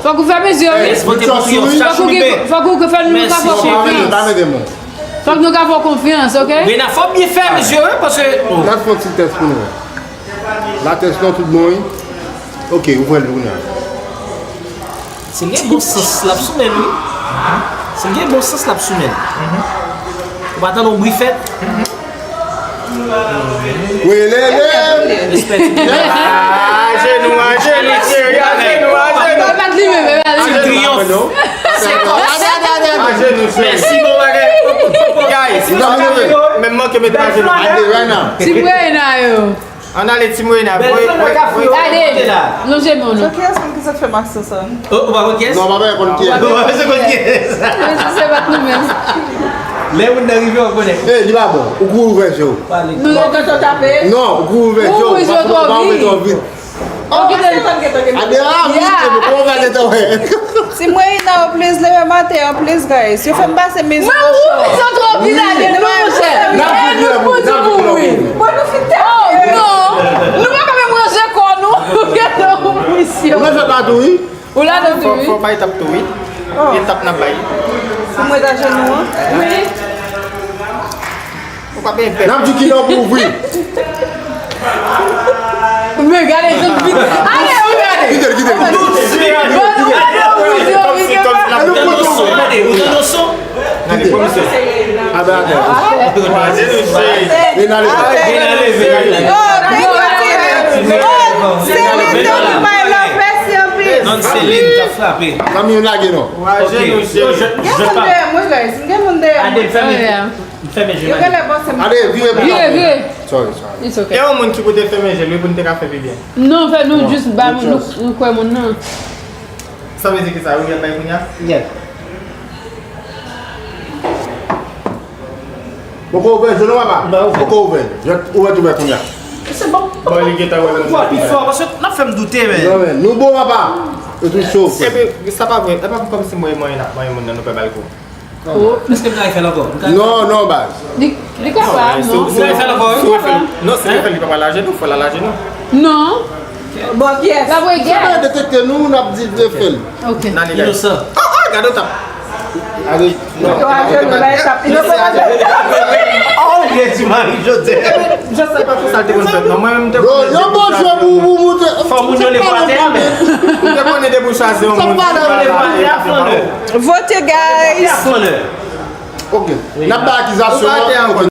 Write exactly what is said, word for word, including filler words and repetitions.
Fòk ou fè mezi, wi. Fòk ou gen, fòk ou fè nou ka fè konfyans. Fòk nou ka fè konfyans, ok? Rena, fò byen fè mezi, wi, paske. N ap fè yon ti tès pou nou wè. Latès non tout bon, wi. Ok, ou pran l pou nou. Si l gen bon sans, l ap sou men l, wi. Si l gen bon sans, l ap sou men l. Ou pa tande yon bri fèt? Welele! Respè ti bebe. Ajenou, ajenou, cheri, ajenou, ajenou. Ti triyonf. Ajenou, cheri. Mèsi, bon bagay. Guys, menm manke met ajenou. Ti prena yo. Ann ale, Ti Moyna. Bèl fè mwen ka fri yo. Gade, lonje men w non. Kiyès moun ki sot fè mask sa? Ou pa konn kiyès? Non, pa konn kiyès. Ou pa konn kiyès? Se pa nou menm. Lè moun nan rive, w ap konnen. Ey, li pa bon. Ou kouri ouvè je w. Nou gentan tape. Non, ou kouri ouvè je w. Ou ouvri je w twò vit. Ade, a wi, epi kòman w pa gentan wè? Ti Moyna yo please, leve maten an please, guys. Yo fè m pase mezi nan chan. Mwen ou mezi an twò vit, ade, nou monchè. N ap viv lè pou, n ap viv lè pou. Mwen nou fin tèt. Oh, non. Nou pa ka menm ranje kò nou. Gade yon misye. Ou nan fè pa tou, wi. Ou la nan tou, wi. Fò bay tap tou, wi. Gen tap n ap bay. Pou mwen ta jenou an. Wi. Ou pa benyen pè. N ap di kilè w pou ouvri. Men gade tout vit. Ale, ou gade. Kite l, kite l, kite l. Bon, nou gade, ou gade, ou gade. Ou tande son, ou tande son. Gade, komisè. Abe atè. Rena leve. Rena leve. Oh, thank you, Tina. Oh, Celine, thank you, my love. Mèsi anpil. Non, Celine, t ap frape. Zanmi, lage non. Gen moun dèyè mwen, guys. Gen moun dèyè mwen. Ade, fèmen je w. Yo genlè panse m. Ale, vire pou nou. Vire, vire. Sorry, sorry. It's okay. E yon moun ki pou te fèmen je l, wi, pou n te ka fè pi byen. Non, fè nou jis ba moun, nou, nou kwè moun nan. Sa vle di ki sa, wi, y ap bay kounye a? Yes. Poko ouvè je w non, papa. Poko ouvè. Jwèt ouvè, ouvè kounye a. Se bon. Bon, li gentan wè moun nan. Pi fò, paske n ap fè m doute, men. Non, men, nou bon, papa. E tou cho, frè. Epi, sa pa vre. E pa kòmsi mwen, mwen, mwen, moun nan, nou pè ba l kou. Oh. Èske m ka refè l ankò? Non, non, baz. Li, li kapab, non. Si w refè l ankò, wi. Si w refè l, non, si w refè l, li pa pral ajenou, fò l al ajenou. Non. Bon, kiyès? L ap regèt. Sa detekte nou, n ap di refè l. Ok. Inosan. Oh, oh, gade w tap. Gade. Yo ajenou, bay tap. Inosan ajenou. Oh, Jezi Mari Jozèf. Joseph pa fè sa l te konn fèt, non. Mwen menm, m te konnen depi w chwazi. Yo bon jwe pou, pou moute. Fò moun yo leve atè a, men. M te konnen depi w chwazi yon moun. Vote, guys. Ok. N ap bay akizasyon an.